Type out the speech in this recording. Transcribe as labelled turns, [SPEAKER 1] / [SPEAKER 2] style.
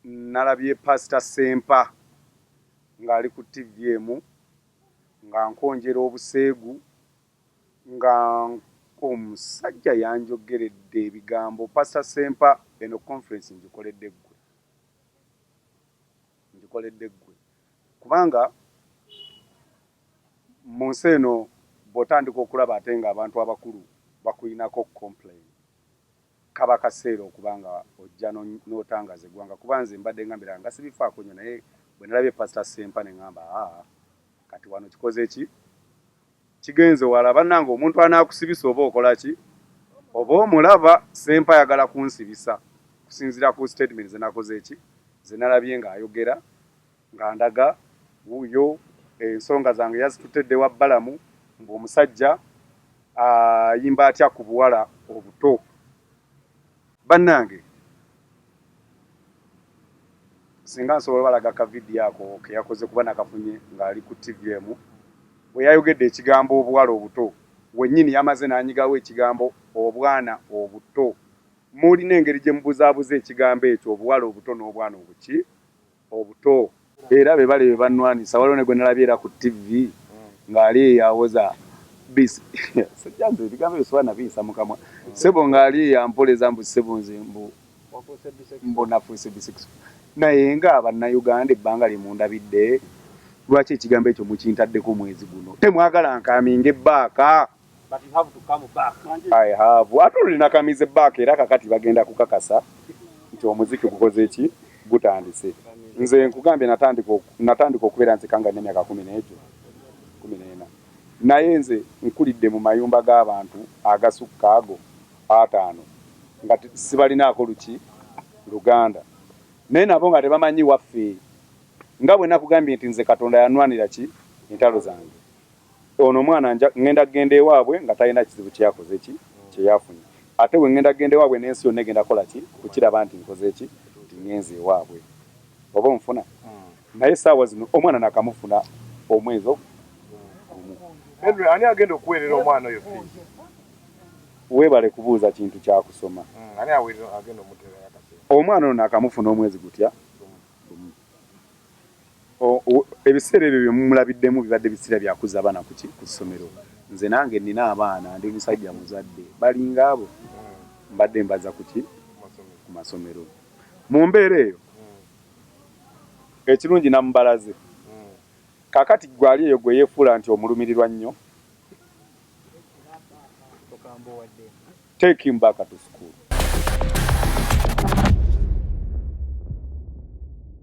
[SPEAKER 1] Nalabye Pasita Ssempa ng'ali ku ttivvi emu ng'ankonjera obuseegu nga omusajja yanjogeredde ebigambo. Pasita Ssempa eno conference ngikoledde ggwe, ngikoledde ggwe kubanga mu nsi eno bw'otandika okulaba ate ng'abantu abakulu bakulinako complain Kaba kaseera okuba nga ojja n'otangaza eggwanga kuba nze mbadde ngambira nga sibifaako nnyo naye bwe nalabye Pasita Ssempa ne ngamba aa kati wano kikoze ki? Kigenze wala bannange omuntu anaakusibisa oba okola ki? Oba omulaba Ssempa ayagala kunsibisa kusinziira ku sitatimenti ze nakoze ki? Ze nalabye ng'ayogera ng'andaga wuuyo ensonga zange yazitutte dda ewa Balamu mbu omusajja ayimba atya ku buwala obuto. Bannange singa nsobola balaga ka vidiyo ako ke yakoze kuba nakafunye ng'ali ku ttivi emu bwe yayogedde ekigambo obuwala obuto wennyini yamaze n'anyigawo ekigambo obwana obuto. Mulina engeri gye mubuzaabuza ekigambo ekyo obuwala obuto n'obwana obuki? Obuto. Era bebali bebanwanisa waliwo ne gwenalabye era ku TV nga ali eyo awoza bis sijja nze ebigambo ebyo siba nabiyisa mukamwa sebo nga ali eyo ampoleza mbu sebo nze mbu mbu nafuuse bisexual naye nga bannayuganda ebbanga lyemundabidde lwaki ekigambo ekyo mukintaddeko omwezi guno temwagala nkaminge baaka
[SPEAKER 2] But you have to come back.
[SPEAKER 1] I have. Ate oluli nakamize back era kakati bagenda kukakasa nti omuziki gukoze ki gutandise. Nze nkugambye natandika natandika okubeera nzeka nga nemyaka kumi n'egyo kumi n'ena naye nze nkulidde mu mayumba g'abantu agasukka ago ataano nga sibalinaako luki luganda naye nabo nga tebamanyi waffe nga bwe nakugambye nti nze Katonda yanwanira ki entalo zange. Ono omwana nja ngenda genda ewaabwe nga talina kizibu kyeyakoze ki kyeyafunye ate bwe ngenda genda ewaabwe n'ensi yonna egenda kola ki kukiraba nti nkoze ki nti ngenze ewaabwe oba onfuna naye essaawa zino omwana nakamufuna omwezi ogumu.
[SPEAKER 3] Henry ani agenda okuweerera omwana oyo fees?
[SPEAKER 1] Weebale kubuuza kintu kya kusoma.
[SPEAKER 3] Ani agenda omuteerayo akasente?
[SPEAKER 1] Omwana ono nakamufuna omwezi gutya? Gumu. Ebiseera ebyo bye mumulabiddemu bibadde biseera bya kuzza baana ku ki? Ku ssomero. Nze nange nnina abaana, ndi musajja muzadde. Balinga abo mbadde mbazza ku ki? Ku masomero. Mu mbeera eyo, ekirungi namubalaze. Kaakati ggwe ali eyo gwe yeefuula nti omulumirirwa nnyo, take him back to school.